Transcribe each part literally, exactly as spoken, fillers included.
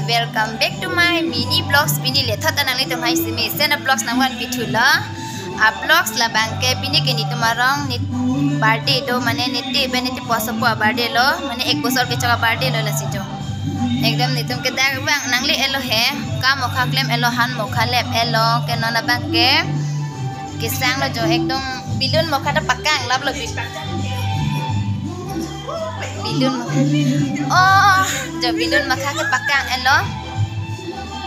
Welcome back to my mini vlogs. Pini le thot anang netum hai simi sena vlogs nangvan pithu lo. A vlogs labang ke pini ke netum arong ne birthday do, mane neti ben neti poso po birthday lo, mane ek bosor kechok birthday lo lasi jo. Ekdom netum ke dak bang nangle-et lo he, kam mokha klem-et lo, han mokha lep-et lo, ke non abang ke kesang lo jo, ekdom balloon mokha ta pakang lap lo bi-, balloon mokha. Oh, jo balloon mokha ke pakang-et lo.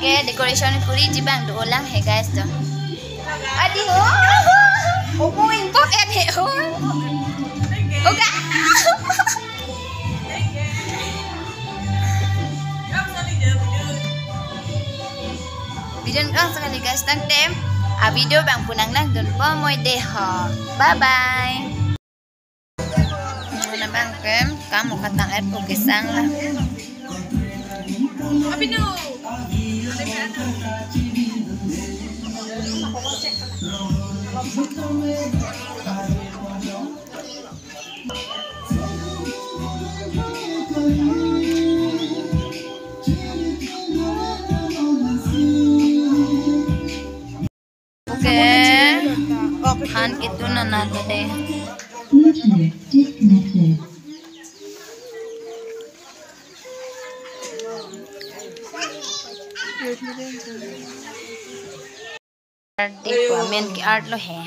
Ke decoration kuri ji bang do-olang he guys jo. Adi ho. Omo ingkok et he ho. Oga. Video nang sekali guys, tangte a video bang punang lang dun po moi de ho. Bye bye. Mane bang ke kam mokha tang-et po kesang la. Okay. Han kitu nana tade. Art di ko amen ke art lo he.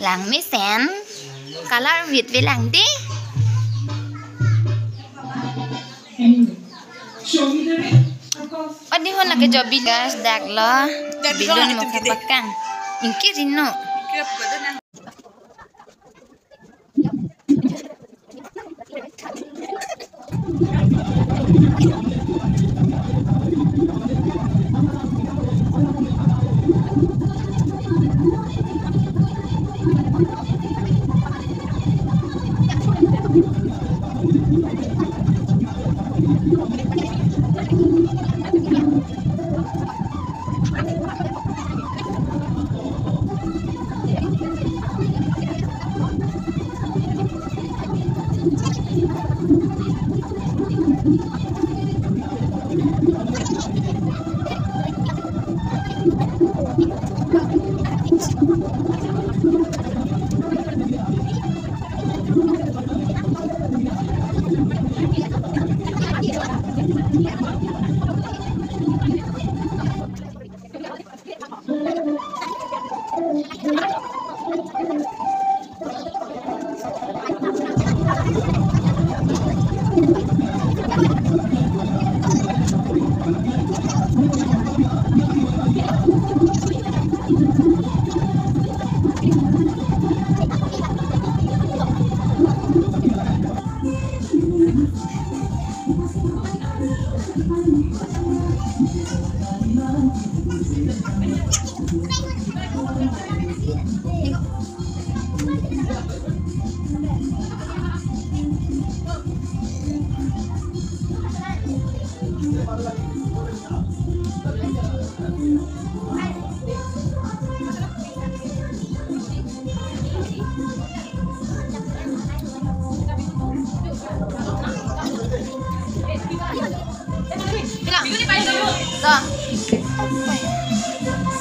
Lang mesen. Color wit ve lang di. Adi ho lake jo bilas dak lo. Balloon mokha pakang. Ingki rino.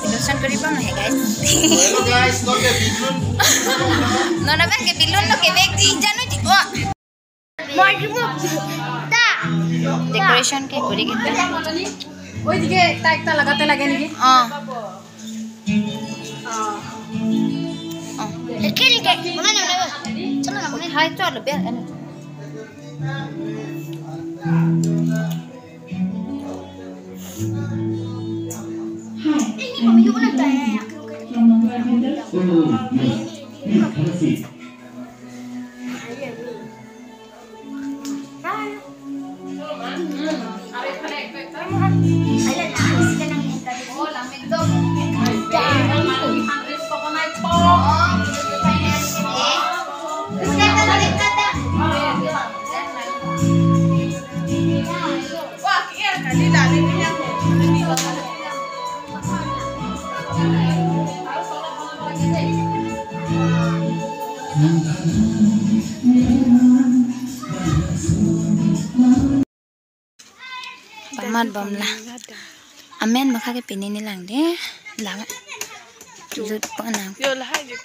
Doshan kari bang hai guys. Hello guys, not a balloon. Non abang ke balloon lo ke bag di jano di. Oh. Decoration ke kuri kita. ওইদিকে একটা একটা লাগাতে লাগে নাকি? Oh. Oh. Kiri ke, mana mana? Chalo na mana? Hai, chalo be. Ini kami yun na tayo. Pamat bom la. Amen bangkha ke pini ni lang de. Lang. Lut po nang. Yo, lahai je.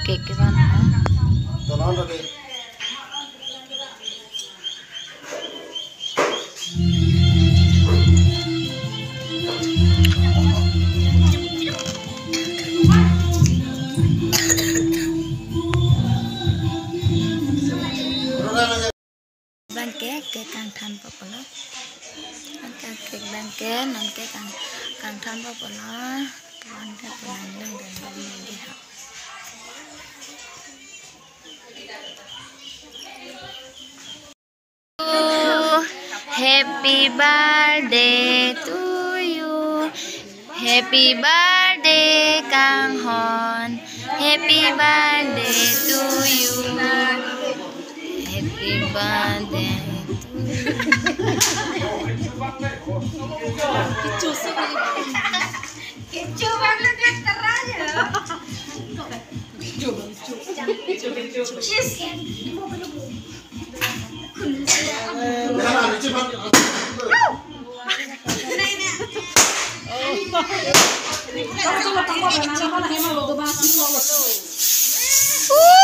Cake kevan. Bangke cake kangthan po pulo. Bangke cake bangke nonke kang kangthan po pulo. Bangke pulang lang dan bangke ha. Happy birthday to you. Happy birthday, Kanghon. Happy birthday to you. Happy birthday to you.